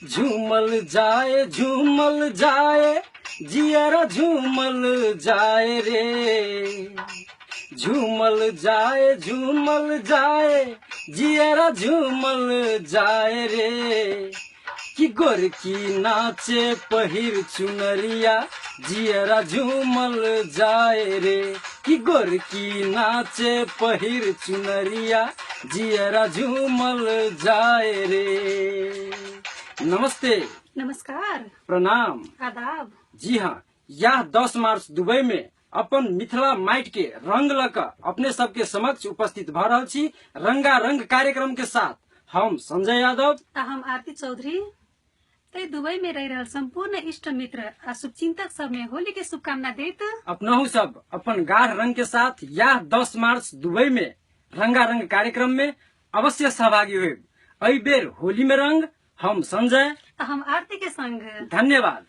झूमल जाए झूमल जाए, जियरा झूमल जाए रे। झूमल जाए झूमल जाए, जियरा झूमल जाए रे। कि गोरकी नाचे पहिर चुनरिया, जियरा झूमल जाए रे। कि गोरकी नाचे पहिर चुनरिया, जियरा झूमल जाए रे। नमस्ते। नमस्कार। प्रणाम। आदाब। जी हाँ, यह 10 मार्च दुबई में अपन मिथिला माइट के रंग ल क अपने सबके समक्ष उपस्थित भ रहल छी रंगारंग कार्यक्रम के साथ। हम संजय यादव आ हम आरती चौधरी। तै दुबई में रह रहल संपूर्ण इष्ट मित्र आ शुभचिंतक सब में होली के शुभकामना देत अपनहु सब अपन गाढ़ रंग के साथ यह 10 मार्च दुबई में रंगारंग कार्यक्रम में अवश्य सहभागी होब। एहि बेर होली में रंग हम संजय आ हम आरती के संग। धन्यवाद।